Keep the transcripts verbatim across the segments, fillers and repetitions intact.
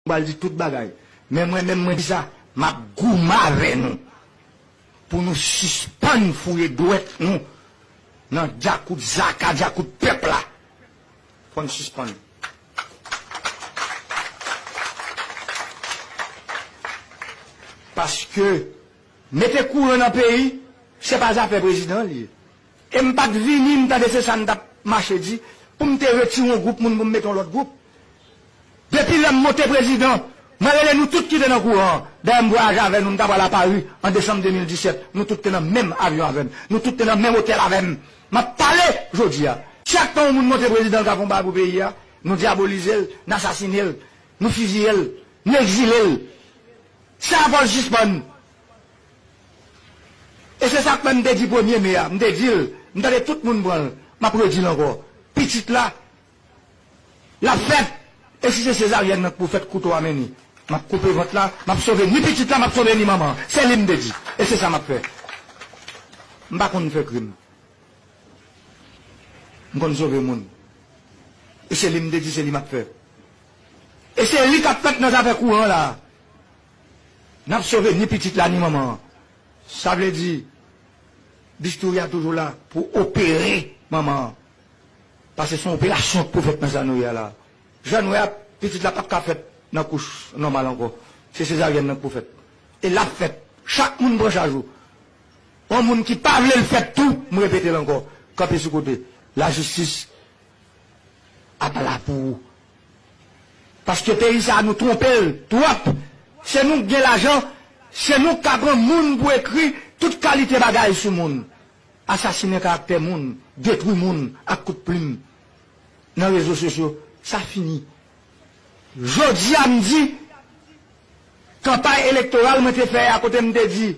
pral di tout bagay. Men mwen menm, mwen di sa, m ap goumen avè nou pou nou sispann fouye dwèt nou nan djakout zaka, djakout pèp la. Fò n sispann. Paske mete kouran nan peyi, se pa zafè prezidan li ye. E m pa t vini, m tande se sa n t ap mache di, pou m te retire yon gwoup moun pou m mete yon lòt gwoup. Depi lè m monte prezidan, mwen rele nou tout ki te nan kouran an. Dayè m vwayaje avè nou, m ta pral a Pari an desanm de mil disèt. Nou tout te nan menm avyon avè m. Nou tout te nan menm otèl avè m. M ap pale jodi a. Chak tan yon moun monte prezidan, l ka fè yon bagay pou peyi a, nou dyabolize l, n asasine l, nou fiziye l, nou egzile l. Sa fò l sispann. E se sa k fè m te di premye me a, m te di l, m tande tout moun pran l, m ap redi l ankò. Pitit la, l ap fèt. E si se sezaryèn nan k pou fèt, kouto a men ni. M ap koupe vant la, m ap sove ni pitit la, m ap sove ni manman an. Se li m te di. E se sa m ap fè. M pa konn fè krim. M konn sove moun. E se li m te di, se li m ap fè. E se li k ap fèt nan zafè kouran la. N ap sove ni pitit la, ni manman an. Sa vle di, bistouri a toujou la pou opere manman an. Paske se yon operasyon k pou fèt nan sa nou ye a la. Jan nou wè a, pitit la p ap ka fèt nan kouch nòmal ankò. Se sezaryèn nan k pou fèt. E l ap fèt. Chak moun pran chaj ou. Yon moun ki pa vle l fèt tou, m repete l ankò, kanpe sou kote. Lajistis ap la pou ou. Paske peyi sa a, nou twonpe l twòp. Se nou k gen lajan, se nou k ka pran moun pou ekri tout kalite bagay sou moun. Asasinen karaktè moun, detwi moun ak kout plim nan rezo sosyo, sa fini. Jodi a, m di, kanpay elektoral mwen te fè a, kote m te di,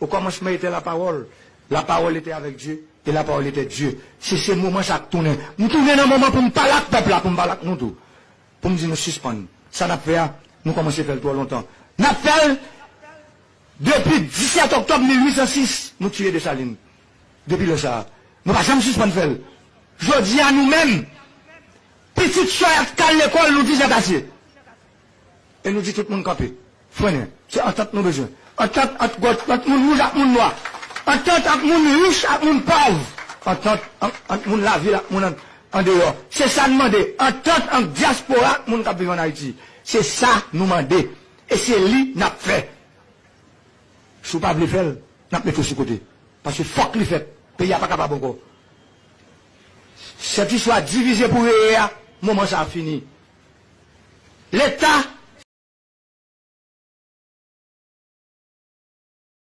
au commencement était la parole, la parole était avec Dieu, et la parole était Dieu. Se, se moman sa k tounen. M tounen nan moman pou m pale ak pèp la, pou m pale ak nou tou. Pou m di nou sispann. Sa n ap fè a, nou kòmanse fè l twò lontan. N ap fè l depi disèt oktòb mil uit san sis, nou tiye Desalin. Depi lè sa a, nou pa janm sispann fè l. Jodi a, nou menm, pitit Soyat k al lekòl, nou di sa ase. E nou di tout moun kanpe. Frennen. Se antant nou bezwen. Antant ant, ant moun wouj ak moun nwa. Antant ant moun rich ak moun pòv. Antant ant, ant moun lavil ak moun an, andeyò. Se sa n mande. Antant ant dyaspora ak moun k ap viv ann Ayiti. Se sa nou mande. E se li n ap fè. Si w pa vle fè l, n ap mete w sou kote. Paske fòk li fèt. Peyi a pa kapab ankò. Cette histoire divisé pour régner a, moman sa a fini. Leta